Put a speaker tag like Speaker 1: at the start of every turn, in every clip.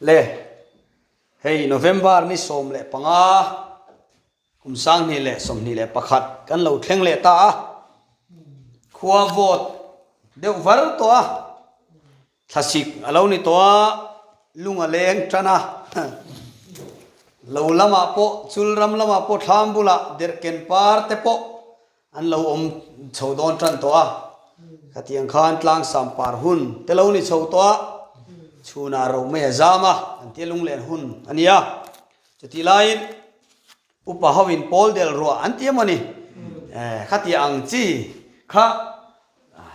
Speaker 1: Le, hei November ni 15 kum 2021 kan lo thleng leh ta a, khua vawt deuh var tawh a, thlasik a lo ni tawh a, lung a leng tan a, lo lamah pawh chul ram lamah pawh thlam bulah derhken par te pawh An lo awm chho dawn tan tawh a, khatiang khan tlangsam par hun te lo ni chho tawh a, chhunah ro mai a zam a, an tia lunglen hun a ni a. Chutih laiin upa hoin pawl del ruah an ti emaw ni, khatia ang chi kha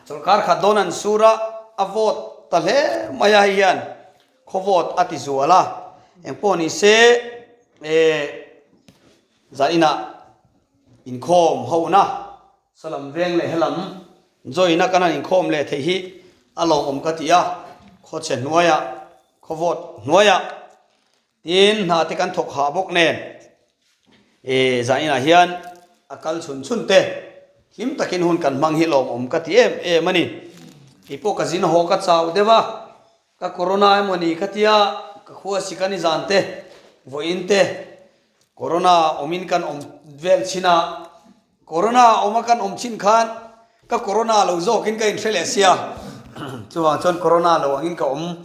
Speaker 1: chawlhkar khat dawn an sur a, a vawt ta hle mai a, hei hian khaw vawt a ti zual a, engpawh ni se Zainah inkhawm hohna salam veng leh helam join a kan han inkhawm leh theih hi a lawmawm ka ti a, khawchhe hnuaiah, khawvawt hnuaiah tin hna te kan thawk hah bawk nen e zainah hian a kal chhun chhun te hlim takin hun kan hmang hi lawmawm ka ti em em a ni. Keipawh ka zin haw ka chau deuh a, ka corona emawni ka tia ka khua sik a ni zan te vawiin te Corona awmin kan awm vel chin a, Corona awma kan awm chin khan ka Corona lo zawkin ka inhre leh sia, chuvang chuan Corona lo angin ka awm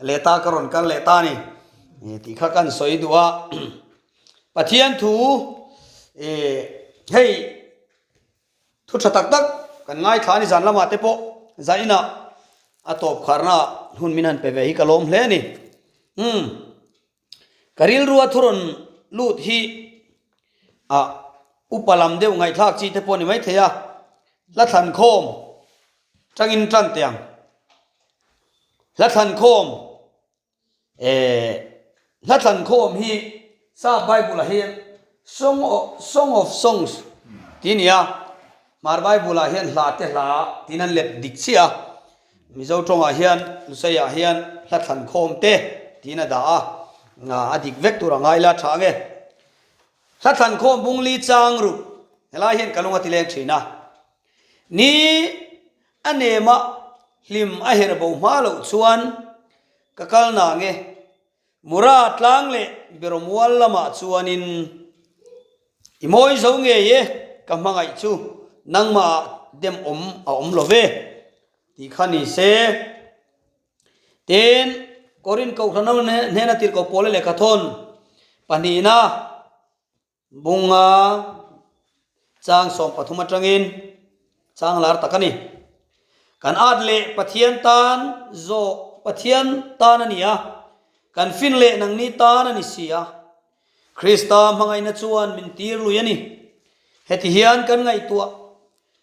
Speaker 1: leh ta, ka rawn kal leh ta a ni tih kha kan sawi duh a. Pathian thu hei thu tha tak tak kan ngaithla a ni zan lamah te pawh zainah a tawp kharna hun min han pe ve hi ka lawm hle a ni. Umm. Ka rilrua thurawn lut hi a upa lam deuh ngaihthlak chi te pawh ni maithei a, hla thlan khawm tangin tan teh ang. Hla thlan khawm eh hla thlan khawm hi sa Bible ah hian Song of Song of Songs tih a ni a, Hmar Bible ah hian hla te hla tiin an let dik chiah a. Mizo tawngah hian Luseiah hian hla thlan khawm te tiin a dah a, a dik vek tur a ngai la tha ange. Hla thlan khawm bung li chang ru, helai hian ka lung a ti leng thin a. Ni a nema hlim a herh bo hma loh chuan ka kal na nge, Mura tlang leh Beromual lamah chuanin i mawi zo ngei e, ka hmangaih chu nangmah dem awm a awm lo ve tih kha ni se. Tin, Korin Kohhran ho hnena tirhkoh Paula lehkhathawn pahnihna Bunga chang 13 atangin chang lar tak a ni. Kan at leh Pathian tan zawh Pathian tan a ni a, kan fin leh nangni tan a ni si a. Krista hmangaihna chuan min tir lui a ni. Heti hian kan ngaihtuah,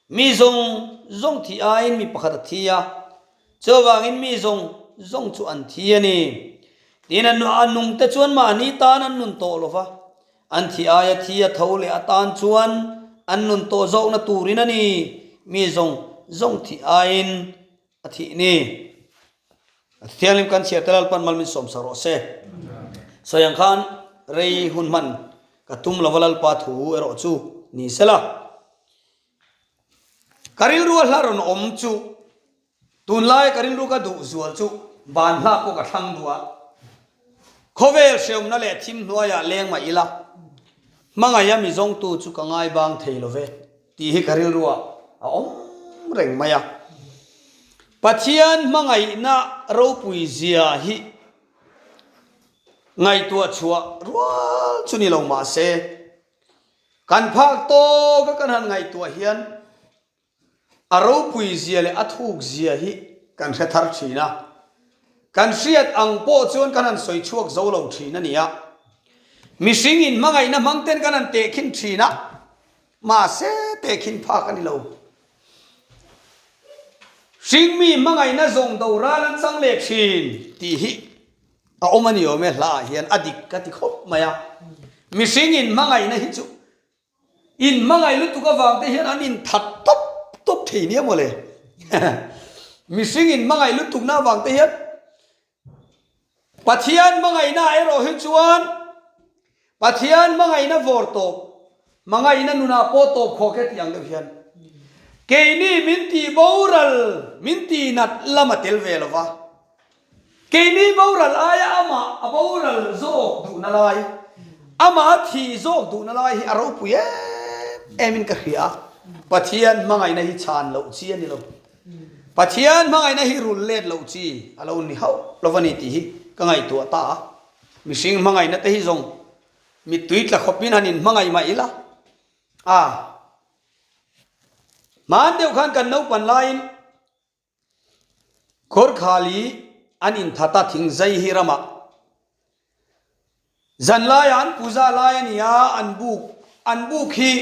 Speaker 1: mi zawng zawng thih aiin mi pakhat a thi a, chuvangin mi zawng zawng chu an thi a ni. Tin, a nungte chuan mahni tan an nun tawh lo va, An thi aia thi a tho leh atan chuan an nun tawh zawkna turin a ni, mi zawng zawng thih aiin a thih ni. A thianghlim kan chhiar te Lalpan mal min sawmsak rawh se. Sawi ang khan rei hun hman ka tum lova Lalpa thu erawh chu ni sela. Ka rilru a hla rawn awm chu Tunlai ka rilru ka duh zual chu van hla pawh ka thlang duh a, khawvel hreawmna leh thim hnuaiah leng mah ila, hmangaih a mi zawngtu chu ka ngai bang thei lo ve tih hi ka rilruah a awm reng mai a. Pathian hmangaihna ropui zia hi ngaihtuah chhuah rual chu ni lo mah se, kan phak tawka kan han ngaihtuah hian A ropui zia leh a thuk zia hi kan hre thar thin a, kan hriat ang pawh chuan kan han sawi chhuak zo lo thin a ni a. Mihring in hmangaihna hmang ten kan han tehkhin thin a, mahse tehkhin phak a ni lo. Hringmi hmangaihna zawng do ral an chang leh thin tih hi a awm a ni awm e, hlaah hian a dik ka ti khawp mai a. Mihring in hmangaihna hi chu In hmangaih lutuk avang te hian an in that tawp tawp thei nia mawle. Mihring in hmangaih lutuk na avang te hian Pathian hmangaihna erawh hi chuan Pathian hmangaihna vawr tawp, hmangaihna nunah pawh tawp khawk e tih ang deuh hian keini min tih boral, min tih nat lam a tel ve lova. Keini boral aia amah a boral zawk duhna lai, amah a thih zawk duhna lai hi a ropui em em in ka hria a. Pathian hmangaihna hi chhan loh chi a ni lo. Pathian hmangaihna hi rul let loh chi a lo ni hauh lo a ni tih hi ka ngaihtuah ta a. Mihring hmangaihna te hi zawng mittui tla khawpin han inhmangaih mah ila a. Hman deuh khan kan naupan laiin Khawrkhali an inthat a thingzai hi ramah zanlaiah an puja lai a ni a, an buk an buk hi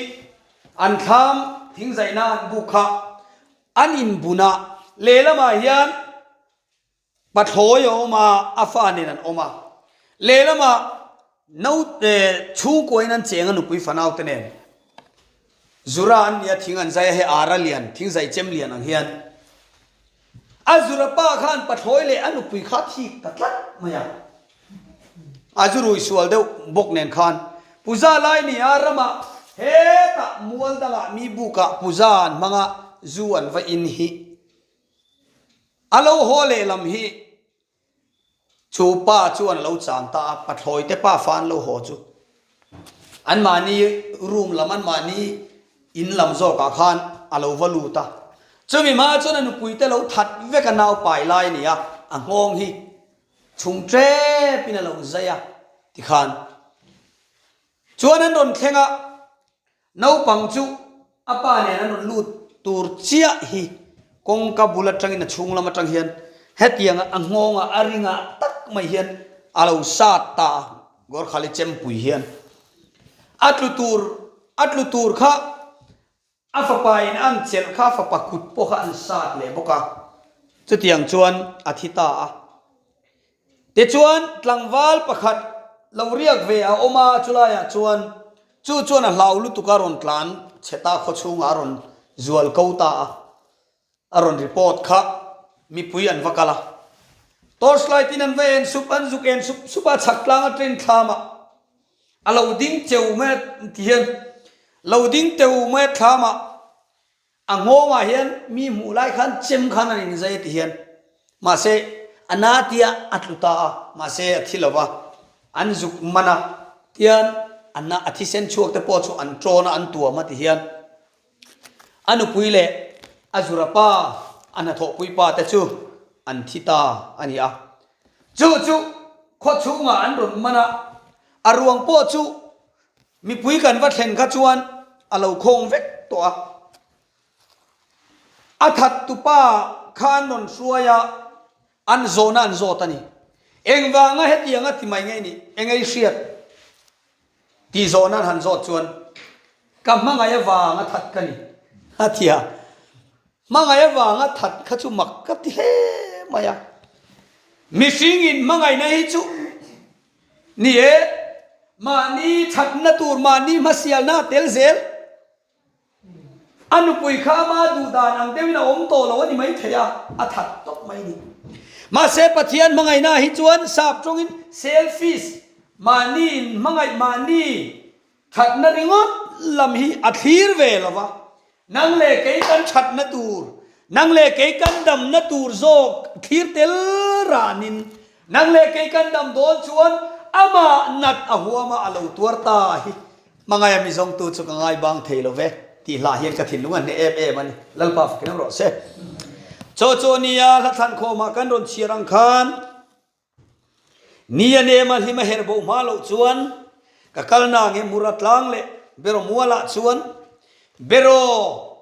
Speaker 1: an thlam thingzaina an buk kha an inbun a, lehlamah hian Pathlawi a awm a, a fa nen an awm a. Lehlamah no chhungkuain an cheng a nupui fanau te nen. Zura an nia thing an zai a, hei ara lian, thing zai chem lian ang hian. A zura pa khan pathlawi leh a nupui kha thik ta tlat mai a. A zu rui sual deuh bawk nen khan Puja lai nia ramah hetah mual dangah mi bukah puja an hmang a, zu an va in hi. A lo haw lehlam hi chu pa chuan a lo chang ta a, pathlawi te pa fa an lo haw chu anmahni room lam, anmahni in lam zawkah khan a lo va lut a. Chumi hma chuan a nupui te lo that vek a nau pai lai a ni a, a nghawng hi chhung tepin a lo zai a tikhan chuan an rawn thleng a, Naupang chu a pa nen an rawn lut tur chiah hi kawngka bul atangin a chhung lam atang hian hetianga a nghawngah a ringah tak mai hian a lo sat ta a, Gorkhali chempui hian a tlu tur a tlu tur kha a fapa in an chelh kha a fapa kut pawh kha an sat leh bawk a, chutiang chuan a thi ta a. Tichuan, tlangval pakhat lo riak ve a awm a, chulaiah chuan chu chuan a hlau lutuk a rawn tlan chhe ta khaw chhungah a rawn zual ko ta a, a rawn report kha mipui an va kal a. Torchlight in an va en sup, an zuk en sup sup a, chhak tlang a train thlam ah a lo ding cheu mai a ti hian lo ding teu mai a thlam ah A nghawngah hian mi hmuh lai khan chem khan an inzai a ti hian mahse a na tia a tlu ta a, mahse a thi lo va, an zuk man a tian a na a thisen chhuak te pawh chu an tawn a an tuam a ti hian a nupui leh a zura pa a hnathawhpui pa te chu an thi ta a ni a. Chu chu khaw chhungah an rawn man a, a ruang pawh chu Mipui kan va thlen kha chuan a lo khawng vek tawh a. A that tupa khan rawn hruai a, an zawhna an zawt a ni. Engvanga hetianga ti mai nge ni, eng ei hriat tih zawhna an han zawt chuan, Ka hmangaih avanga that ka ni, a ti a. Hmangaih avanga that kha chu mak ka ti hle mai a. Mihringin hmangaihna hi chu Ni e, mahni thatna tur, mahni hmasialna a tel zel. A nupui kha ama duh dan ang deuhin a awm tawh lo a ni maithei a, a that tawp mai ni. Mahse Pathian hmangaihna hi chuan sap tawngin selfish, mahni in hmangaih, mahni Thatna ringawt lam hi a thlir ve lo va, nang leh kei kan thatna tur, nang leh kei kan damna tur zawk thlir tel ranin, nang leh kei kan dam dawn chuan amah nat a huama a lo tuar ta hi hmangaia mi zawngtu chu ka ngai bang thei lo ve tih hlah hian ka thinlung a hneh em em a ni. Lalpa fakin awm rawh se. Chaw chaw nia hla thlankhawmah kan rawn chhiar ang khan, Ni a nem a hlim a herh bo hma loh chuan ka kal na nge Mura tlang leh Beraw mualah chuan Beraw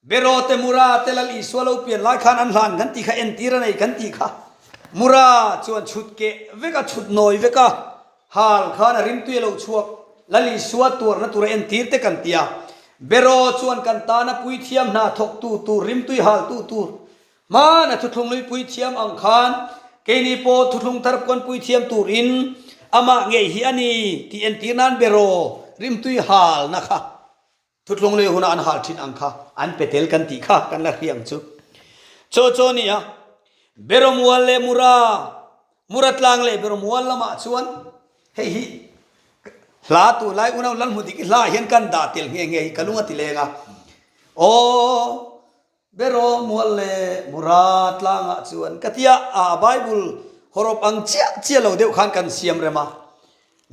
Speaker 1: Beraw te Mura te Lal Isua lo pian lai khan an hlan kan tih kha entir a nei kan tih kha Mura chuan chhut keh vek a chhut nawi vek a hal khan a rimtui a lo chhuak Lal Isua tuarna tura entir te kan ti a Beraw chuan kan tana puithiam hna thawktu tur rimtui haltu tur Hmana thuthlung lui puithiam ang khan keini pawh thuthlung thar puan puithiam turin amah ngei hi a ni tih entir nan beraw rimtui halna kha thuthlung lui huna an hal thin ang kha an pe tel kan tih kha kan la hria ang chu. Chaw chaw nia beraw mual leh mura mura tlang leh beraw mual lamah chuan hei hi hla tunlai unau Lalhmudik i hla ah hian kan dah tel nghe nghe hi ka lung a ti leng a aw Beraw mual leh mura tlangah chuan ka tia a Bible. Hawrawp ang chiah chiah lo deuh khan kan siam rem a,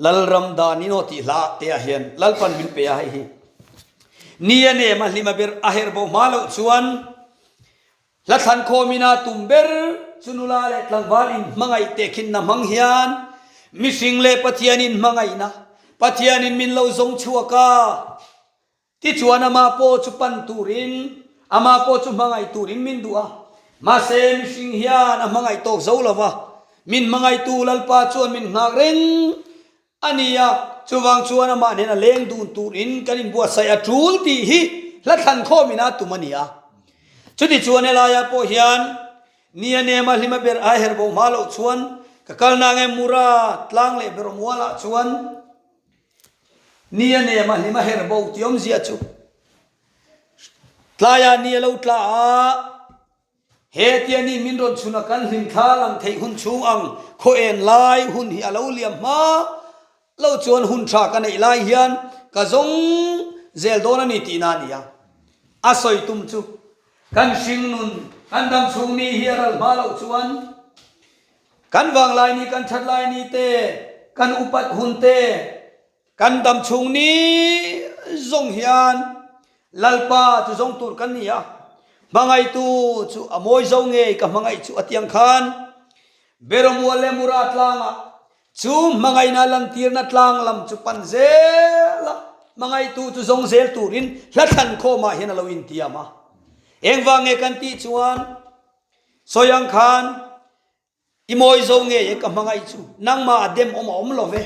Speaker 1: Lalram dan in aw tih hla te ah hian Lalpan min pe a hei hi. Ni a nem a hlim a ber a herh bo hma loh chuan hla thlan khawm in a tum ber chu nula leh tlangval in hmangaih teh khin na hmang hian mihring leh Pathian in hmangaihna Pathian in min lo zawng chhuak a. Tichuan amah pawh chu pan turin, amah pawh chu hmangaih turin min duh a. Mahse mihring hian a hmangaih tawk zo lo va, min hmangaihtu Lalpa chuan min nghak reng a ni a, chuvang chuan amah nen a leng dun turin kan inbuatsaih a tul tih hi hla thlan khawmin a tum a ni a. Chutichuan helaiah pawh hian ni a nem a hlim a ber a herh bo hma loh chuan ka kalna nge Mura tlang leh ber mualah chuan Ni a nem a hlim a her bo ti awmzia chu tlaiah ni a lo tla a, he tia ni min rawn chhun a kan hlim thla lang theih hun chhung ang khaw en lai hun hi a lo liam hma lo chuan hun tha ka neih lai hian ka zawng zel dawn a ni tihna a ni a. A sawi tum chu kan hringnun kan dam chhung ni hi a ral hma loh chuan Kan vanglai ni, kan thatlai ni te, kan upat hun te, kan dam chhung ni zawng hian Lalpa chu zawng tur kan ni a. Hmangaihtu chu a mawi zo ngei ka hmangaih chu a tiang khan Beromual leh Mura tlangah chu hmangaihna lantirna tlang lam chu pan zel a, hmangaihtu chu zawng zel turin hla thlan khawmah hian a lo intiam a. Engvang nge kan tih chuan Sawi ang khan, I mawi zo ngei e ka hmangaih chu, nangmah a dem awm a awm lo ve.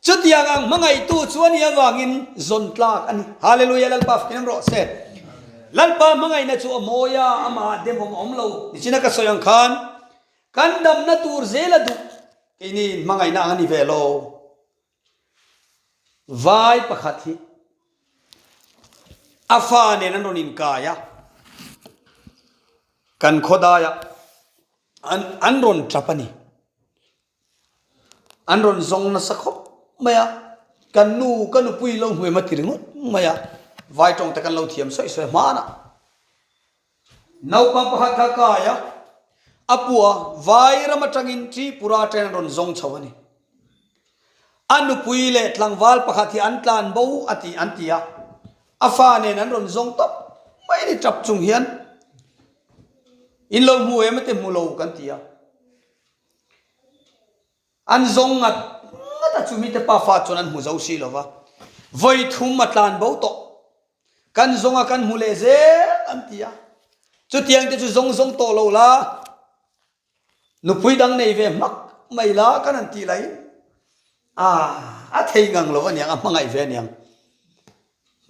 Speaker 1: Chutiang ang hmangaihtu chu a nih avangin zawn tlak a ni. Hallelujah Lalpa fim rawh se. Lalpa hmangaihna chu a mawi a, amah a dem awm a awm lo. Nichina ka sawi ang khan, kan damna tur zel a duh. Keini hmangaihna ang a ni ve lo. Vai pakhat hi a fa nen an rawn inkai a, kan khawdaiah an an rawn tap a ni. An rawn zawng nasa khawp mai a, kan nu ka nupui lo hmu em a ti ringawt mai a, vai tawng te kan lo thiam sawi sawi hmanah. Naupang pakhat kha kai a, a pua vai ram atangin Tripura atangin an rawn zawng chho a ni. A nupui leh tlangval pakhat hi an tlan bo a ti an ti a, a fa nen an rawn zawng tawp mai ni tap chung hian in lo hmu em a ti hmu lo kan ti a. An zawng ngat ngat a chumi te pafa chuan an hmu zo si lo va, vawi thum a tlan bo tawh. Kan zawng a kan hmu leh zel an ti a, chutiang te chu zawng zawng tawh lo la, nupui dang nei ve hmak mai la kan han tih lahin a a thei ngang lo aniang, a hmangaih ve aniang.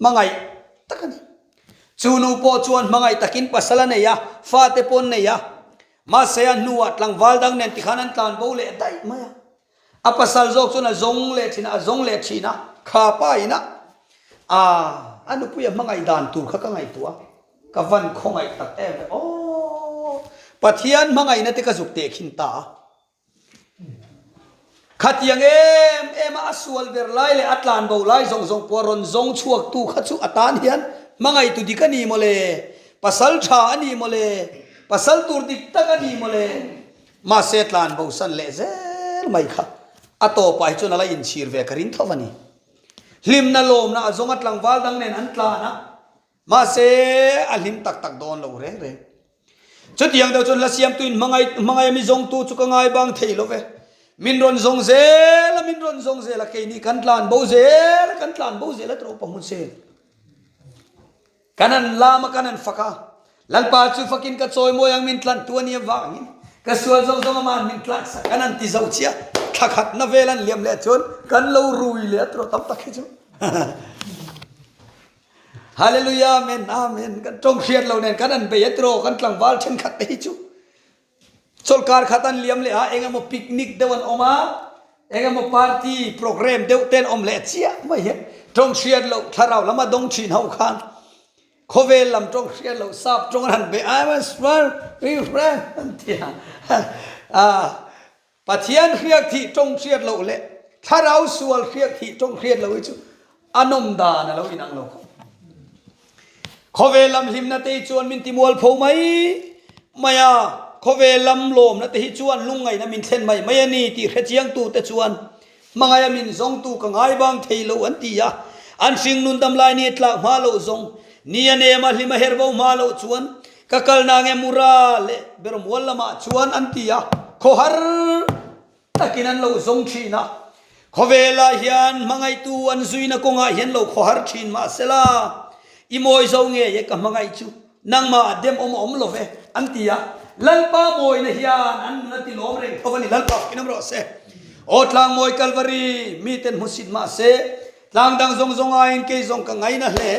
Speaker 1: Hmangaih tak a ni. Chu nu pawh chuan hmangaih takin pasal a nei a, fate pawh an nei a. Mahse a hnuah tlangval dang nen tikhan an tlan bo leh daih mai a. A pasal zawk chuan a zawng leh thin a, a zawng leh thin a, kha pa ina a a nupui a hmangaih dan tur kha ka ngaihtuah a, ka van khawngaih tak em em. Aww! Pathian hmangaihna te ka zuk teh khin ta a. Khatiang em em a a sual ber lai leh a tlan bo lai zawng zawng pawh rawn zawng chhuak tu kha chu a tan hian hmangaihtu dik a ni mawle, pasal tha a ni mawle, pasal tur dik tak a ni mawle. Mahse tlan bo san leh zel mai kha a tawpah hi chuan a la inchhir ve ka ring tho a ni. Hlimna lawmna a zawnga tlangval dang nen an tlan a, mahse a hlim tak tak dawn lo reng reng. Chutiang deuh chuan hla siamtuin hmangaih hmangaih a mi zawngtu chu ka ngai bang thei lo ve. Min rawn zawng zel a, min rawn zawng zel a, keini kan tlan bo zel a, kan tlan bo zel a tawh pa hmun se. Kan han lam a, kan han fak a, Lalpa chu fakin ka chawi mawi ang min tlantu a ni avangin ka sual zawng zawng ama'n min tlansak kan han ti zo chiah. Thla khatna vel an liam leh chuan kan lo rui leh a tawh tam tak hi chu. Hallelujah Amen Amen kan tawng hriat lo nen kan an bei a tiraw kan tlangval thenkhat te hi chu chawlhkar khat an liam leh a eng emaw picnic deuh an awm a eng emaw party program deuh te an awm leh chiah mai hian tawng hriat loh thlarau lama dawng thin ho khan khawvel lam tawng hriat loh sap tawng an han bei I'm a smart friend an ti a a Pathian hriak thih tawng hriat loh leh thlarau sual hriak thih tawng hriat loh hi chu a nawm dan a lo inang lo khawp. Khawvel lam hlimna te hi chuan min ti mualpho mai mai a. Khawvel lam lawmna te hi chuan lungngaihna min thlen mai mai a ni tih hrechiangtute chuan hmangaih a min zawngtu ka ngai bang thei lo an ti a. An hringnun dam lai ni tlak hma loh zawng ni a nem a hlim a herh bo hma loh chuan ka kalna nge mura leh bermual lamah chuan an ti a. Khawhar takin an lo zawng thin a. Khawvelah hian hmangaihtu an zuina kawngah hian lo khawhar thin mahsela, I mawi zo ngei e ka hmangaih chu, nangmah dem awm a awm lo ve, an ti a. Lalpa mawina hian an nun a ti lawm reng tho a ni. Lalpa fakin awm rawh se. Aw tlangmawi Kalvari, miten hmusit mahse, tlang dang zawng zawng aiin kei zawng ka ngaina hle.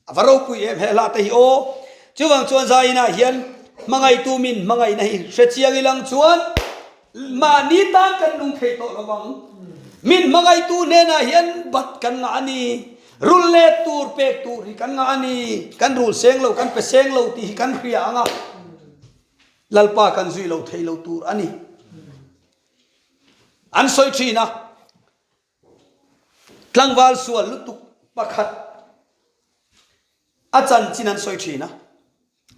Speaker 1: A va ropui em he hla te hi aw. Chuvang chuan zainah hian hmangaihtu min hmangaihna hi hre chiang ilang chuan mahni tan kan nung thei tawh lo vang. Min hmangaihtu hnenah hian bat kan ngah a ni. Rul let tur pek tur hi kan ngah a ni. Kan rul seng lo, kan pe seng lo tih hi kan hria ang a. Lalpa kan zui lo thei lo tur a ni. An sawi thin a. Tlangval sual lutuk pakhat a chanchin an sawi thin a,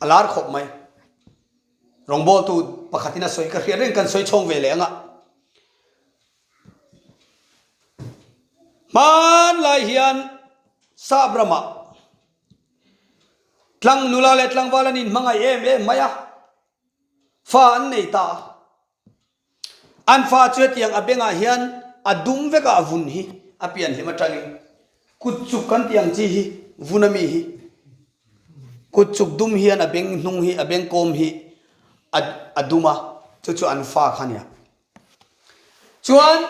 Speaker 1: a lar khawp mai. Rawngbawltu pakhatin a sawi ka hriat reng kan sawi chhawng ve leh anga. Hmanlai hian sap ramah tlang nula leh tlangval an inhmangaih em em mai a, fa an nei ta a. An fa chu hetiang a bengah hian a dum vek a a vun hi a pian hlim atangin kut chuk kan tih ang chi hi vun ami hi kut chuk dum hian a beng hnung hi a beng kawm hi a a dum a chu chu an fa kha nia. Chuan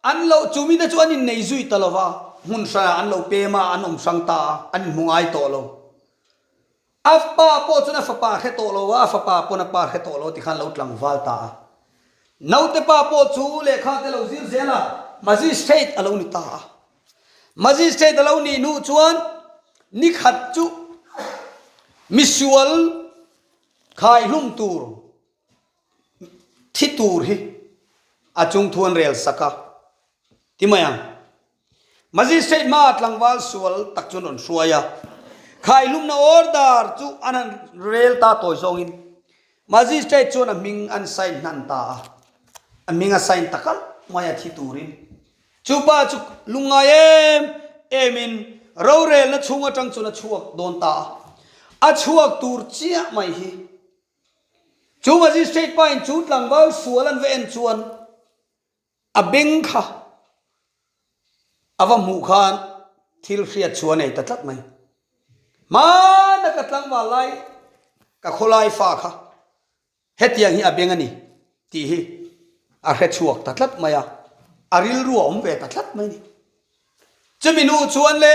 Speaker 1: an lo chu mite chu an innei zui ta lova hmun hranah an lo pem a an awm hrang ta a an inhmu ngai tawh lo. A pa pawh chuan a fapa a hre tawh lo a, a fapa pawn a pa a hre tawh lo tikhan lo tlangval ta a. Naute pa pawh chu lehkha te lo zir zel a, Magistrate a lo ni ta a. Magistrate a lo nih hnu chuan nikhat chu misual khaihlum tur thi tur hi a chungthu an rel sak a ti mai ang. Magistrate hmaah tlangval sual tak chu an rawn hruai a, khaihlumna order chu an han rel ta tawi zawngin Magistrate chuan a hming an sign hnan ta a, a hming a sign ta kalh mai a thi turin. Chu pa chu lungngai em emin rorelna chhung atang chuan a chhuak dawn ta a, a chhuak tur chiah mai hi chu Magistrate pain chu tlangval sual an va en chuan A beng kha a va hmuh khan thil hriat chu a nei ta tlat mai. Hmana ka tlangval lai, ka khawlai fa kha hetiang hi a beng a ni tih hi a hre chhuak ta tlat mai a, a rilru a awm ve ta tlat mai a ni. Chumi hnu chuan le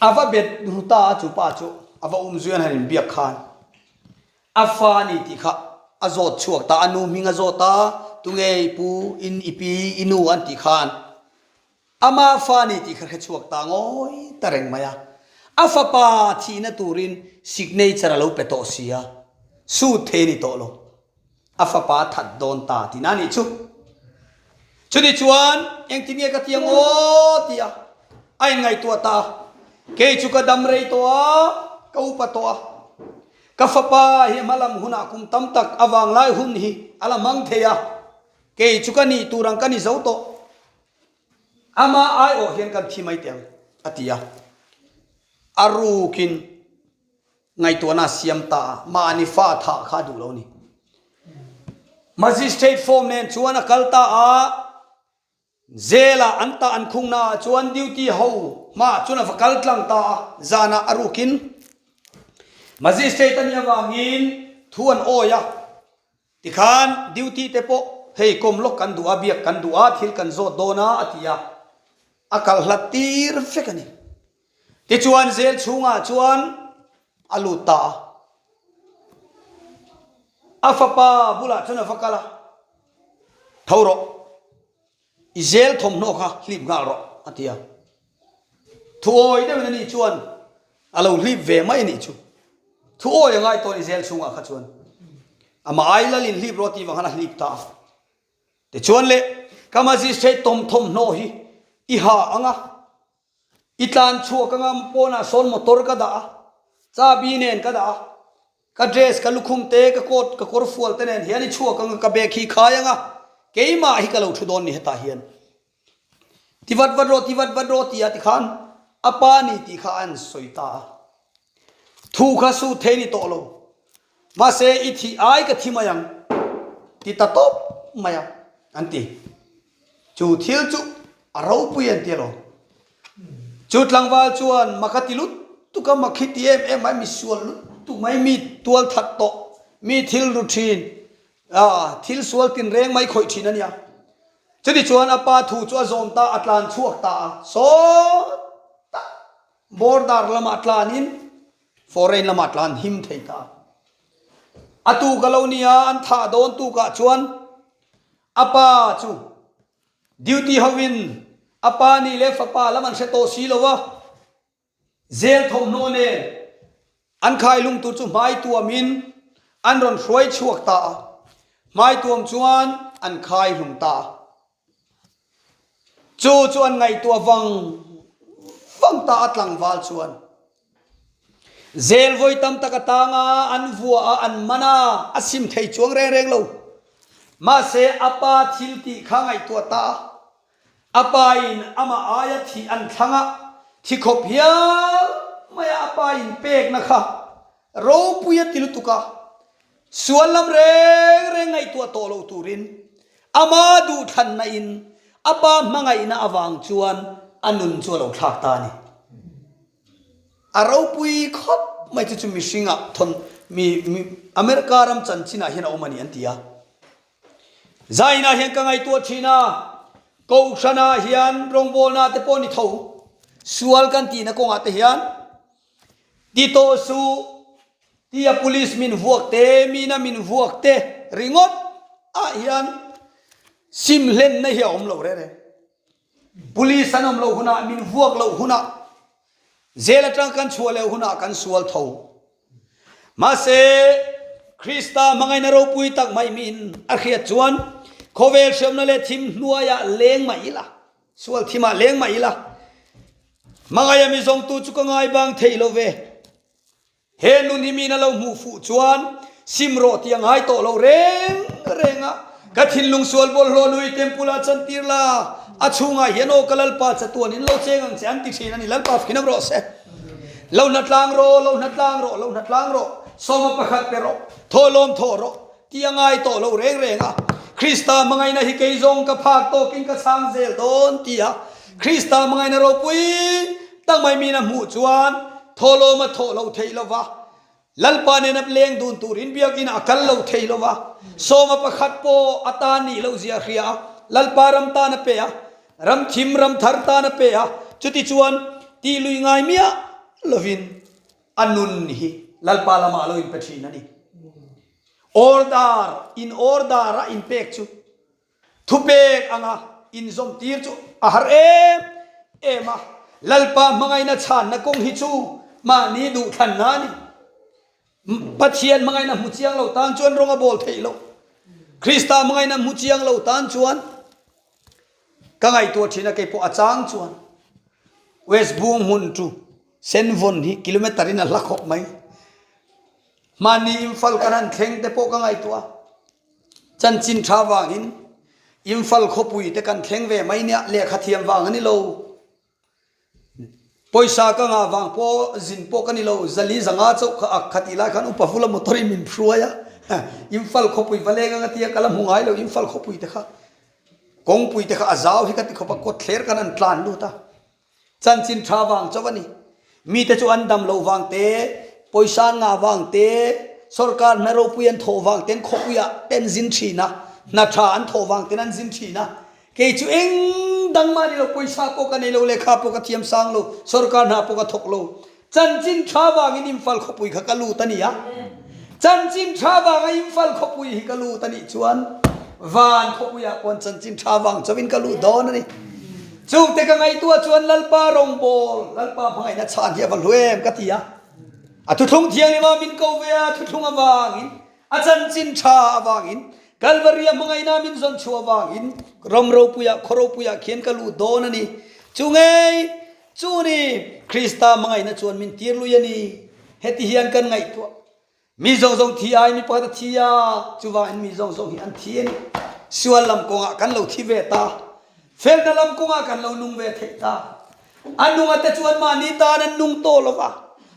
Speaker 1: A va bet ru ta a chu pa chu a va um zui an han inbiak khan a fa a ni tih kha a zawt chhuak ta a nu hming a zawt a tunge i pu in i pi i nu an tih khan ama fa a ni tih kha hre chhuak ta ngawi ta reng mai a a fapa thihna turin signature a lo pe tawh si a sut thei a ni tawh lo. A fapa a that dawn ta tihna a nih chu. Chuni chuan engtin nge ka ti ang aw tia a inngaihtuah ta a. Kei chu ka dam rei tawh a, ka upa tawh a. Ka fapa hi hmalam hunah kum tam tak a vanglai hun hi a la hmang thei a. Kei chu ka nih tur ang ka ni zo tawh. Ama aiawh hian kan thi mai teh ang a ti a. A rukin. Ngaihtuahna a siam ta a, mahni fa thah kha a duh lo a ni. Magistrate form nen chuan a kal ta a, jail ah an tah an khungna ah chuan duty ho hmaah chuan a va kal tlang ta a, zanah a rukin Magistrate a nih avangin thu an awi a, tikhan duty te pawh hei kawm lawk kan duh a, biak kan duh a, thil kan zawt dawn a a ti a, a kal hlat tir vek a ni. Tichuan zel chhungah chuan a lut ta a. A fapa bulah chuan a va kal a, Tho rawh, i zel thawmhnaw kha hlip nghal rawh, a ti a. Thuawi deuhin ani chuan a lo hlip ve mai a nih chu. Thuawi a ngai tawh a ni zel chhungah kha chuan. Amah ai lalin hlip rawh tih vang khan a hlip ta a. Tichuan le, ka magistrate tawm thawmhnaw hi i ha ang a, I tlan chhuak anga pawnah sawn motor ka dah a, chabi nen ka dah a. Ka dress, ka lukhum te, ka coat, ka kawr fual te nen hian i chhuak anga ka bag hi khai anga keimah hi ka lo thu dawn ni hetah hian. Ti vat vat rawh, ti vat vat rawh tia tikhan a pa ni tih kha a sawi ta a. Thu kha su thei ni tawh lo. Mahse i thih ai ka thi mai ang ti ta tawp mai a an ti. Chu thil chu a ropui an ti alawm. Chu tlangval chuan mak a ti lut tuk a, mak hi ti em em mai, mi sual lut tuk mai, mi tual that tawh, mi thil ru thin, thil sual tinreng mai khawih thin a nia. Chutichuan a pa thu chu a zawm ta, a tlan chhuak ta a, sawtah border lamah tlanin foreign lamah tlan him thei ta a. A tuk a lo nia, an thah dawn tukah chuan a pa chu duty hovin a pa nih leh fapa lam an hre tawh si lo a, Zel thawmhnaw nen an khailung tur chu hmai tuamin an rawn hruai chhuak ta a, hmai tuam chuan an khai hlum ta a. Chu chu an ngaihtuah vang vang ta a tlangval chuan zel vawi tam tak a tang a, an vua a, an man a, a sim thei chuang reng reng lo. Mahse a pa thil tih kha ngaihtuah ta a. A pa in amah aia thih an thlang a, thi khawp hial maia a pa in pekna kha ropui a ti lutuk a, sual lam reng reng ngaihtuah tawh loh turin ama duhthlanna in a pa hmangaihna avang chuan a nun chu a lo thlak ta a ni. A ropui khawp mai chu chu mihringah thawn mi America ram chanchinah hian a awm a ni an ti a. Zainah hian ka ngaihtuah thin a, Kohhranah hian rawngbawlna te pawh ni tho, sual kan tihna kawngah te hian ti tawh suh tia police min vuak te, mina min vuak te ringawt ah hian sim hlenna hi a awm lo reng reng. Police an awm loh hunah, min vuak loh hunah, jail atang kan chhuah leh hunah kan sual tho. Mahse, Krista hmangaihna ropui tak mai miin a hriat chuan khawvel hriamna leh thim hnuaiah leng mah ila, sual thimah leng mah ila, hmangaih a mi zawngtu chu ka ngai bang thei lo ve. He nun hi min a lo hmuh fuh chuan sim rawh tih a ngai tawh lo reng reng a, ka thinlung sual bawlhhlawh nui temple ah chantir la, a chhungah hian aw ka Lalpa chatuan in lo cheng ang che an ti thin a ni, Lalpa fkin rawh se. Lo hna tlang rawh, lo hna tlang rawh, lo hna tlang rawh, sawma pakhat pe rawh, thaw lawm thaw rawh tih a ngai tawh lo reng reng a, Krista hmangaihna hi kei zawng ka phak tawkin ka chhang zel dawn ti a, Krista hmangaihna ropui tak mai min a hmuh chuan Thawhlawm a thawh lo thei lo va, Lalpa nen a leng dun turin biakinn a kal lo thei lo va, sawma pakhat pawh a tan nih loh zia a hria a, Lalpa ram tan a pe a, ram thim ram thar tan a pe a, chutichuan tih lui ngai miah lovin a nun hi Lalpa lamah a lo inpe thin a ni. Order, in order a inpek chu Thupek anga inzawmtir chu a har em em a, Lalpa hmangaihna chhanna kawng hi chu mahni duhthlanna a ni. Pathian hmangaihna hmu chiang lo tan chuan rawng a bawl theih loh. Krista hmangaihna hmu chiang lo tan chuan ka ngaihtuah thin a, kei pawh a chang chuan West Bung hmun chu Senvawn hi kilometer in a hla khawp mai. Mahni Imphal kan han thleng te pawh ka ngaihtuah a. Chanchin tha vangin Imphal khawpui te kan thleng ve mai nia, lehkha thiam vang a ni lo. Pawisa ka ngah vang pawh zin pawh ka ni lo, zali zanga chauh kha ak kha tih lai khan upa vula motor in min hruai a, Imphal khawpui va leng anga tia ka la hmu ngai lo Imphal khawpui te kha. Kawngpui te kha a zau hi ka ti khawp a, kawtthler kan an tlan lut a. Chanchin tha vang chauh a ni. Mite chu an dam loh vang te, pawisa an ngah vang te, sorkar hna ropui an thawh vang ten khawpuiah te an zin thin a, hna tha an thawh vang ten an zin thin a. Kei chu eng dang mah ni lo, pawisa pawh ka nei lo, lehkha pawh ka thiam sang lo, sorkar hna pawh ka thawk lo. Chanchin tha vangin Imphal khawpui kha ka lut a ni a. Chanchin tha vanga Imphal khawpui hi ka lut a nih chuan van khawpuiah paw'n chanchin tha vang chauhin ka lut dawn a ni. Chungte ka ngaihtuah chuan Lalpa rawngbâwl, Lalpa hmangaihna chhan hi a va hlu em ka ti a. A thuthlung thianghlimah min ko ve a, thuthlung avangin, a chanchin tha avangin, Kalvaria hmangaihna min zawn chhuah avangin ram ropuiah, khaw ropuiah khian ka lut dawn a ni. Chu ngei Chu ni, Krista hmangaihna chuan min tir lui a ni. Heti hian kan ngaihtuah. Mi zawng zawng thi ai mi pakhat a thi a, chuvangin mi zawng zawng hi an thi a ni. Sual lam kawngah kan lo thi ve ta. Felna lam kawngah kan lo nung ve theih ta. A nunga te chuan mahni tan an nung tawh lo va,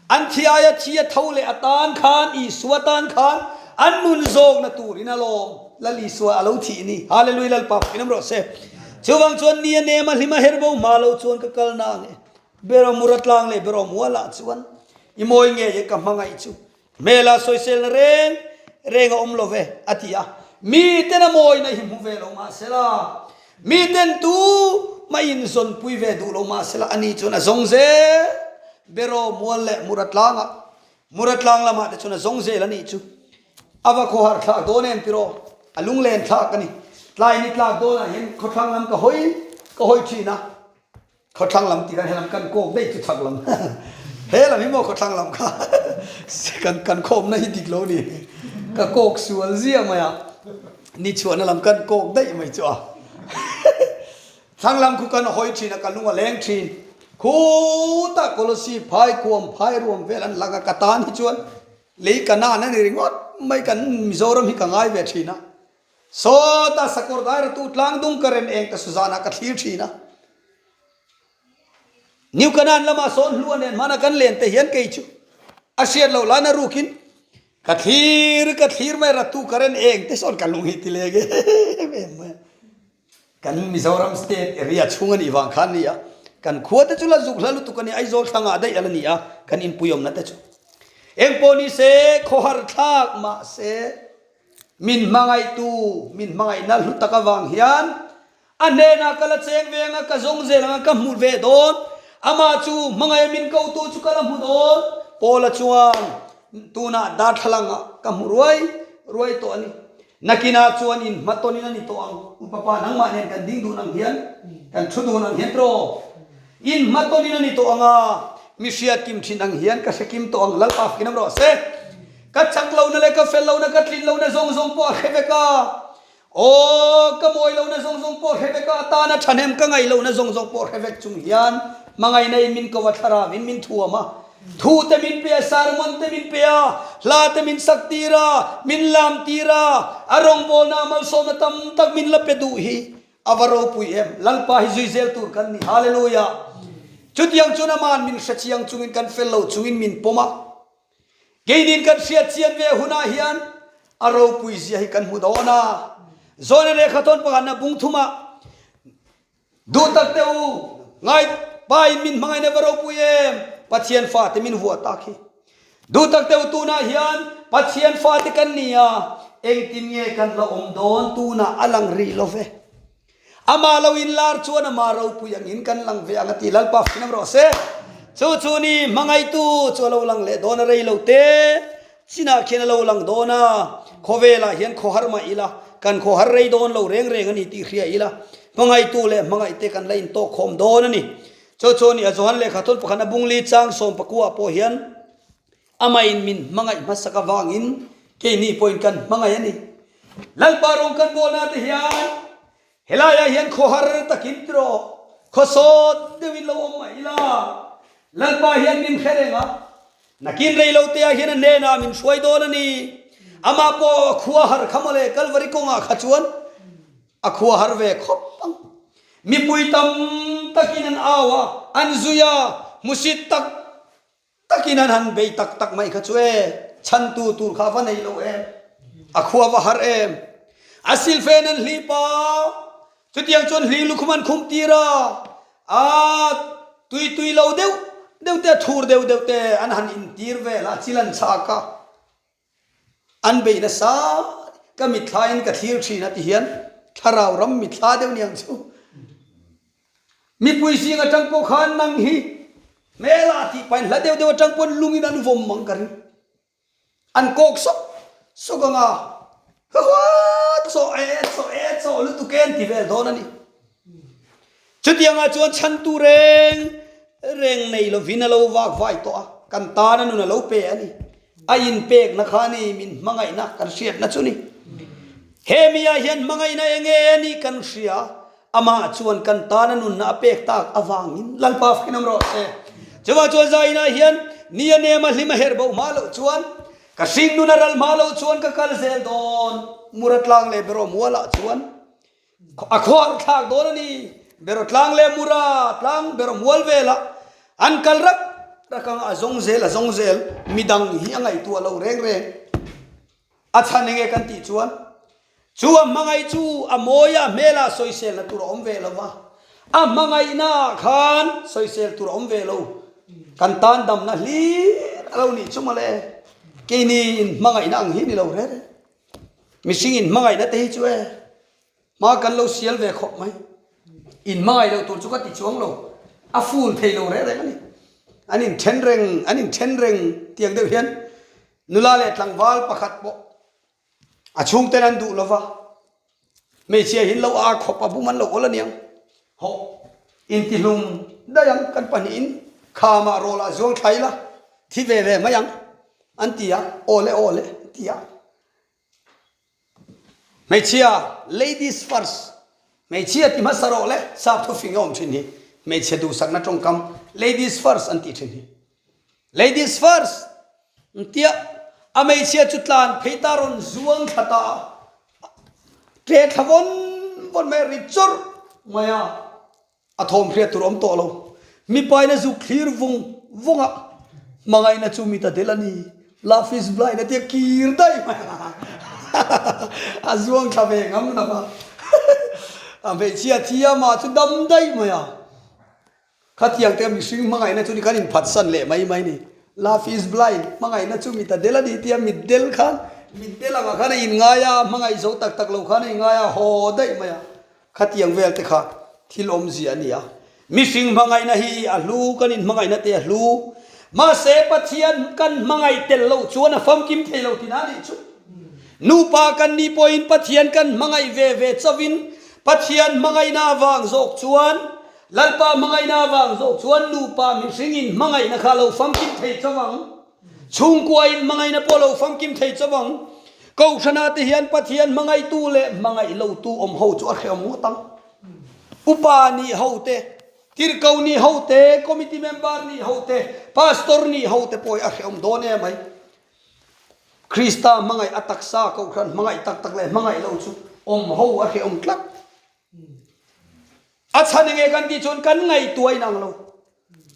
Speaker 1: an thi aia thi a tho leh a tan khan, Isua tan khan an nun zawkna turin a lawm. Lal Isua a lo thih ni. Hallelujah Lalpa fakin awm rawh se. Chuvang chuan ni a nem a hlim a her bo hma lo chuan ka kal na nge. Beraw mura tlang leh beraw mualah chuan i mawi ngei e ka hmangaih chu. Hmela sawiselna reng reng a awm lo ve, a ti a. Miten a mawina hi hmu ve lo mah sela, miten tu mah in zawnpui ve duh lo mah sela, ani chuan a zawng zel. Beraw mual leh mura tlangah, mura tlang lamah te chuan a zawng zel a nih chu. A va khawhar thlak dawn em tiraw? A lunglen thlak a ni. Tlai ni tlak dawnah hian khawthlang lam ka hawi ka hawi thin a. Khawthlang lam tih khan helam kan kawk daih chu chhak lam he lam hi maw khawthlang lam kha kan kan khawmna hi dik lo ni ka kawk sual zia mai a ni chhuahna lam kan kawk daih mai chu a thlang lam khu kan hawi thin a ka lung a leng thin khutah Kolossi phai kuam phai ruam vel an lang a ka tan hi chuan lei ka nan a ni ringawt mai kan Mizoram hi ka ngai ve thin a Sawta sakawr dairatu tlangdung ka rem eng ka Suzana ka thlir thin a. New Canaan lama sawn hlua nen hmana kan len te hian kei chu a hriat loh laina rukin ka thlir ka thlir mai ratu ka ren eng te sawn ka lung hi ti leng em em mai a. Kan Mizoram state area chhung a nih vang khan a ni a, kan khua te chu la zuk hla lutuk a ni, Aizawl thlangah daih ala ni a, kan inpui awmna te chu. Engpawh ni se, khawhar thlak mahse, Min hmangaihtu, min hmangaihna hlu tak avang hian a hnenah ka la cheng ve anga, ka zawng zel anga ka hmu ve dawn. Amah chu hmangaih min kotu chu ka la hmu dawn. Paula chuan tunah darthlalangah ka hmu ruai ruai tawh a ni. Nakinah chuan in hmatawnin a ni tawh ang. Upapa nangmah nen kan ding dun ang hian, kan thu dun ang hian tiraw? In hmatawnin a ni tawh ang a, mi hriat kim thin ang hian ka hre kim tawh ang. Lalpa fakin awm rawh se. Ka chak lohna leh ka fel lohna, ka tlin lohna zawng zawng pawh a hre vek a. Aw, ka mawi lohna zawng zawng pawh a hre vek a, atana thahnem ka ngaih lohna zawng zawng pawh a hre vek chung hian hmangaihna in min ko a, thlarau in min thuam a, thu te min pe a, sermon te min pe a, hla te min sak tir a, min lam tir a, a rawngbawlna malsawmna tam tak min la pe duh hi a va ropui em. Lalpa hi zui zel tur kan ni. Hallelujah! Chutiang chuan aman min hre chiang chungin kan fel lo chungin min pawm a. Keinin kan hriat chian ve hunah hian a ropui zia hi kan hmu dawn a. Zawna lehkha thawn pakhatna bung thumah duh tak teh u, ngai Pa in min hmangaihna va ropui em? Pathian fate min vuah tak hi. Duh tak teh u tunah hian Pathian fate kan ni a, engtin nge kan la awm dawn tunah a lang rih lo ve. Amah lo inlar chuan amah ropui angin kan lang ve ang a ti. Lalpa finam rawh se. Chu chu ni hmangaihtu chu a lo lang leh dawn a rei lo te. Chinah khian a lo lang dawn a, khawvelah hian khawhar mah ila, kan khawhar rei dawn lo reng reng a ni tih hria ila, hmangaihtu leh hmangaihte kan la intawkkhawm dawn a ni. Chu chu ni a Johan lehkha thawn pakhat a bungli chang sawmpakua pawh hian Amahin min hmangaih hmasak avangin keini pawhin kan hmangaih a ni. Lalpa rawng kan bawlna te hian helaiah hian khawhar takin tiraw khawsawt deuhin lo awm mah ila, Lalpa hian min hre reng a, nakin rei lo teah hian a hnenah min hruai dawn a ni. Amah pawh a khua har kha mawle Kalvari kawngah kha chuan a khua har ve khawp ang. Mipui tam takin an au a, an zui a, hmusit tak Takin an han bei tak tak mai kha chu e, chhantu tur kha a va nei lo em, a khua va har em. A silfen an hlip a, chutiang chuan hling lukhum an khum tir a, a tui tui lo deuh deuh te, thur deuh deuh te an han intir vel a, chil an chhak a. An beih nasa ka mitthla in ka thlir thin a ti hian thlarau ram mitthla deuh niang chu. Mipui zing atang pawh khan nang hi hmela tih pahin hla deuh deuh atang pawn lungin an vawm mang ka ring. An kawk sawk sawk anga huat chaw e chaw e chaw lutuk e an ti vel dawn a ni. Chutiangah chuan chhantu reng reng nei lovin a lo vak vai tawh a, kan tana nun a lo pe a ni. A inpekna kha a ni, min hmangaihna kan hriatna chu ni. He miah hian hmangaihna eng nge a nih kan hria, amah chuan kan tana nunna a pek tak avangin Lalpa fakin awm rawh se. Chuvang chuan zainah hian ni a nem a hlim a herh bo hma loh chuan. Ka hring nun a ral hma lo chuan ka kal zel dawn. Mura tlang leh beraw mualah chuan a khuar thlak dawn a ni. Beraw tlang leh mura tlang beraw mual velah an kal rak rak ang a zawng zel a zawng zel midang hi a ngaihtuah lo reng reng. A chhan enge kan tih chuan chu a hmangaih chu a mawi a hmelah sawiselna tur a awm ve lo va, a hmangaihnaah khan sawisel tur a awm ve lo. Kan tan damna hlir a lo nih chu mawle. Keini in hmangaihna ang hi ni lo reng reng. Mihring in hmangaihna te hi chu e hma kan lo sial ve khawp mai. In hmangaih loh tur chu ka ti chuang lo. A ful thei lo reng reng a ni. An inthen reng, an inthen reng tiang deuh hian Nula leh tlangval pakhat pawh a chhungten an duh lova, hmeichhia hin lo a khawp a bum an lo awl aniang. Hawh, intihlum daih ang kan pahnihin khamah rawlah zuang thla ila, thi ve ve mai ang an ti a, awle awle an ti a. Hmeichhia, ladies first, hmeichhia ti hmasa rawh le, sap thufing a awm thin hi, hmeichhe duhsakna tawngkam ladies first an tih thin hi. Ladies first an tia, a hmeichhia chu tlan phei ta rawn zuang thla ta a, tle thla vawn vawn mai a, ri chawrh mai a. A thawm hriat tur awm tawh lo. Mipaina zuk thlir vung vung a, hmangaihna chu mit a del a ni. Love is blind a tia kir daih mai a, a zuang thla ve ngam lo a. A hmeichhia thi a mah chu dam daih mai a. Khatiang te mihring hmangaihna chu ni khan inphatsan leh mai mai ni. Love is blind, hmangaihna chu mit a del a ni tia mit del khan, mit del angah khan a inngai a, hmangaih zo tak tak lo khan a inngai a, haw daih mai a. Khatiang vel te kha thil awmzia a ni a. Mihring hmangaihna hi a hlu, kan inhmangaihna te a hlu. Mahse Pathian kan hmangaih tel loh chuan a famkim thei lo tina a nih chu. Nupa kan nih pawhin Pathian kan hmangaih ve ve chauhin Pathian hmangaihna avang zawk chuan, Lalpa hmangaihna avang zawk chuan nupa mihring inhmangaihna kha a lo famkim thei chauh ang. Chhungkua in hmangaihna pawh lo famkim thei chauh ang. Kohhrana te hian Pathian hmangaihtu leh hmangaih lotu awm ho chu a hreawm ngawt ang. Upa nih ho te, tirhko nih ho te, committee member nih ho te, pastor nih ho te pawh hi a hreawm dawn em mai. Krista hmangaih a taksa kohhran hmangaih tak tak leh hmangaih lo chu awm ho a hreawm tlat. A chhan enge kan tih chuan kan ngaihtuah a inang lo.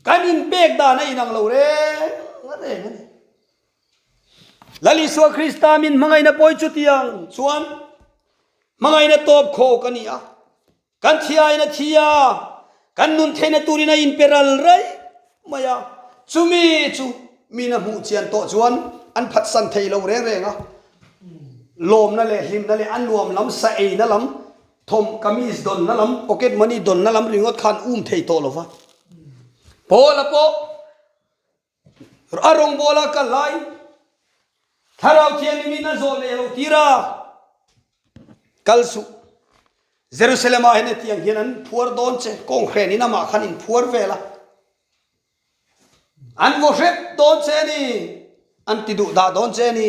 Speaker 1: Kan inpek dan a inang lo reng reng a ni. Lal Isua Krista min hmangaihna pawi chutiang chuan hmangaihna tawp khawk a ni a. Kan thiain a thi a, kan nun theihna turin a inpe ral raih mai a. Chumi chu min a hmuh chian tawh chuan an phatsan thei lo reng reng a. Lawmna leh hlimna leh a nuam lam, sa eina lam, thawm kamis dawnna lam, pocket money dawnna lam ringawt khan um thei tawh lo va. Paula pawh a rawngbawla kal lai Thlarau Thianghlimin a zawh leh lo tir a, Kal suh, Jerusalem ah hian hetiang hian an phuar dawn che, kawnghren in amah khan in phuar vel a, An vaw hrep dawn che a ni, an ti duh dah dawn che a ni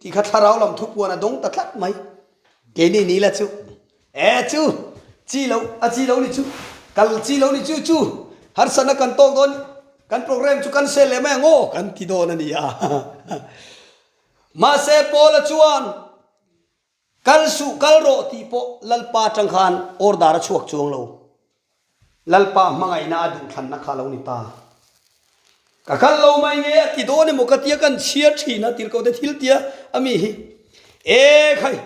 Speaker 1: tih kha thlarau lam thupuan a dawng ta tlat mai. Keini ni la chu, e chu, chi lo, a chi lo ni chu, kal chi lo ni chu chu, harsatna kan tawk dawn, kan program chu cancel leh mai ang aw kan ti dawn a ni a. Mahse Paula chuan Kal suh, kal rawh tih pawh Lalpa atang khan order a chhuak chuang lo. Lalpa hmangaihna a duhthlanna kha lo ni ta. Ka kal lo mai nge a ti dawn emaw ka tia kan chhiar thin a tirhkoh te thil tia a mi hi. E khai!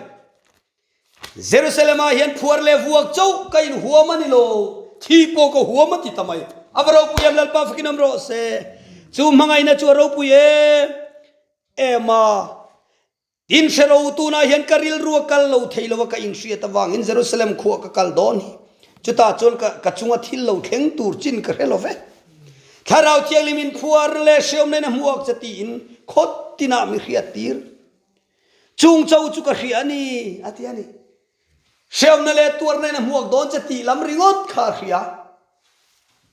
Speaker 1: Jerusalem ah hian phuar leh vuak chauh ka in huam a ni lo, thi pawh ka huam a ti ta mai. A va ropui em Lalpa fakin awm rawh se. Chu hmangaihna chu a ropui em em a. Tin, hre ro tunah hian ka rilru a kal lo thei lo a, ka inhriat avangin Jerusalem khuah ka kal dawn hi. Chutah chuan ka ka chunga thil lo thleng tur chin ka hre lo ve. Thlarau Thianghlim in phuar leh hreawm nen a hmuak che tiin khaw tinah mi hriat tir. Chung cho chu ka hria a ni, a ti a ni. Hreawmna leh tuarna in a hmuak dawn che tih lam ringawt kha a hria.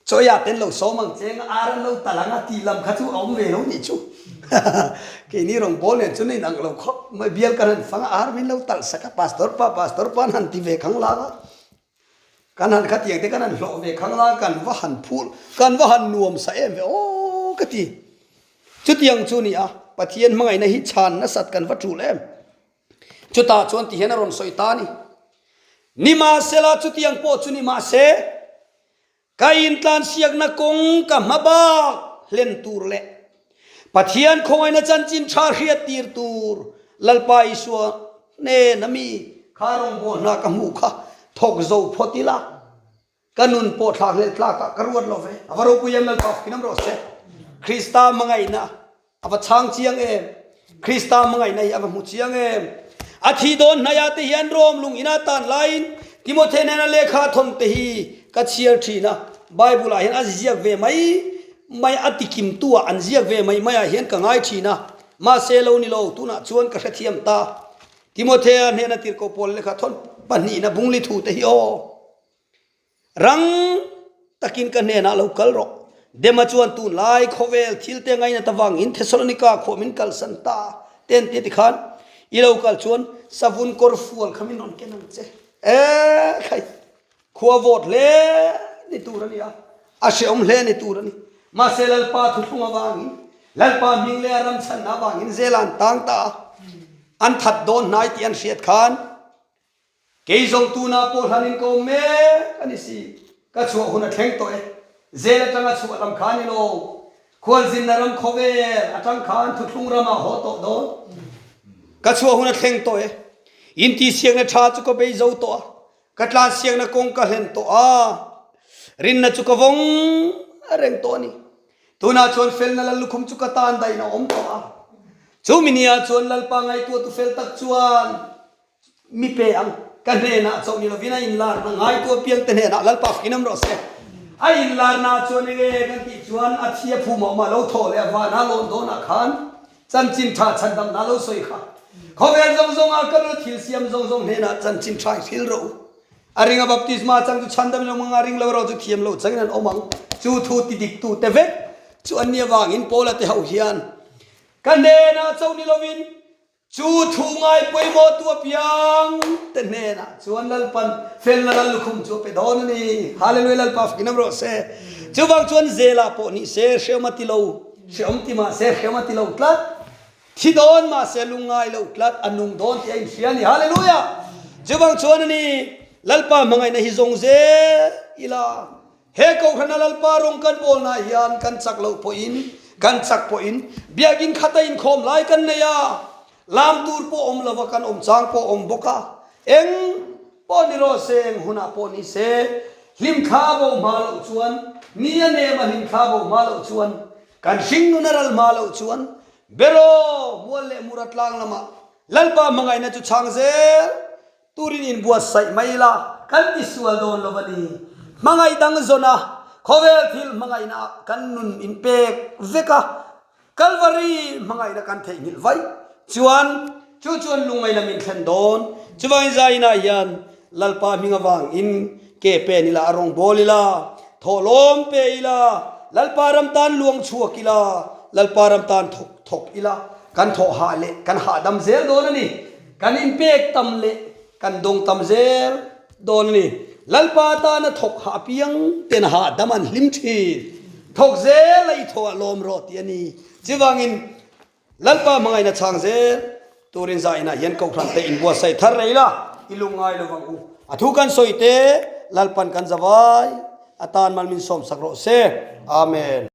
Speaker 1: Chawiah ten lo sawm ang che nga ar an lo tal ang a tih lam kha chu a awm ve lo nih chu. Keini rawngbâwl nen chuan a inang lo khawp mai. Bial kan han fang a, ar min lo talh sak a, Pastor pa, Pastor pa an han ti ve khang lang a. Kan han khatiang te kan han hlawh ve khang lang a, kan va han phul, kan va han nuam sa em ve aw ka ti. Chutiang chu ni a. Pathian hmangaihna hi chhan nasat kan va tul em? Chutah chuan ti hian a rawn sawi ta a ni. Nimahsela chutiang pawh chu ni mahse, ka intlansiakna kawng ka hma bak hlen tur leh Pathian khawngaihna chanchin tha hriat tir tur Lalpa Isua hnena mi kha rawngbawlhna ka hmuh kha thawk zo phawt ila. Ka nun pawh thlak hlel tlakah ka ruat lo ve. A va ropui em Lalpa fakin am rawh se. Krista hmangaihna a va chhang chiang em. Krista hmangaihna hi a va hmu chiang em. A thi dawn hnaiah te hian Rom lung ina tan laiin Timothy hnena lehkha thawn te hi ka chhiar thin a. Bible ah hian a ziak ve mai mai a tikim tu ah an ziak ve mai mai ah hian ka ngai thin a. Mahse lo ni lo tunah chuan ka hrethiam ta. Timothea hnena tirhkoh pawl lehkha thawn pahnihna bungli thu te hi aw. Rang takin ka hnenah lo kal rawh. Dema chuan tunlai khawvel thilte ngainat avangin Thesalonika khuah min kalsan ta ten tia tikhan i lo kal chuan savun kawr fual kha min rawn ken ang che. E khai, khua vawt hle ni tur a ni a, a hrehawm hle ni tur a ni. Mahse Lalpa thuthlung avangin, Lalpa hming leh a ramchhanna avangin zela an tang ta a, an that dawn hnai tih an hriat khan Kei zawng tunah pawh hlanin ka awm mek a ni si. Ka chhuah hun a thleng tawh e. Zel atanga chhuah lam kha a ni lo. Khualzinna ram khawvel atang khan thuthlung ramah haw tawh dawn. Ka chhuah hun a thleng tawh e. Intihsiakna tha chu ka bei zo tawh a. Ka tlansiakna kawng ka hlen tawh a. Rinna chu ka vawng reng tawh a ni. Tunah chuan felna lal lukhum chu ka tan dahin a awm tawh a. Chumi niah chuan Lalpa ngaihtuahtu fel tak chuan Mi pe ang, ka hnenah chauh ni lovin a inlarna ngaitu apiangte hnenah Lalpa fakin awm rawh se. A inlarna chuan enge kan tih chuan a thi a phu mah mah lo thaw leh a vana lawn dawnah khan chanchin tha chhandamna lo sawi kha. Khawvel zawng zawngah ka lu thil siam zawng zawng hnenah chanchin tha i hril rawh u. A ringa baptisma chang chu chhandam in awm ang a, ring lo erawh chu thiam lo changin an awm ang. Chu thu ti diktu te vek chu an nih avangin Paula te ho hian ka hnenah chauh ni lovin Chu thu ngai pawimawh tu apiang te hnenah chuan Lalpan felna lal lukhum chu a pe dawn a ni. Hallelujah Lalpa fakin awm rawh se. Chuvang chuan zelah pawh ni se hreawm a ti lo, hreawm ti mah se hreawm a ti lo tlat, thi dawn mah se lungngai lo tlat, a nung dawn tih a inhria a ni. Hallelujah! Chuvang chuan a ni, Lalpa hmangaihna hi zawng zel ila. He Kohhrana Lalpa rawng kan bawlnaah hian kan chak loh pawhin, kan chak pawhin biakinn khata inkhawm lai kan nei a, lam tur pawh awm lova kan awm chang pawh awm bawk a. Eng pawh ni rawh se, eng hunah pawh ni se, hlimthla bo hma loh chuan, ni a nem a hlimthla bo hma loh chuan, kan hringnun a ral hma loh chuan, beraw mual leh mura tlang lamah Lalpa hmangaihna chu chhang zel Turin inbuatsaih mai ila kan tisual dawn lo a ni. Hmangaih dang zawna khawvel thil hmangaihna kan nun inpek vek a, Kalvari hmangaihna kan theihnghilh vaih chuan chu chuan lungngaihna min thlen dawn. Chuvangin zainah hian Lalpa hming avangin ke pen ila, a rawng bawl ila, thawhlawm pe ila, Lalpa ram tan luang chhuak ila, Lalpa ram tan thawk thawk ila, kan thawh hah leh kan hahdam zel dawn a ni. Kan inpek tam leh kan dawng tam zel dawn a ni. Lalpa tana thawk hah apiang ten hahdam an hlim thin. Thawk zel a i thaw ah lawm rawh tih a ni. Chuvangin Lalpa hmangaihna chhang zel turin za inah hian Kohhran te inbuatsaih thar leh ila i lungngai lo vang u. A thu kan sawi te Lalpan kan zavai atan mal min sawmsak rawh se. Amen.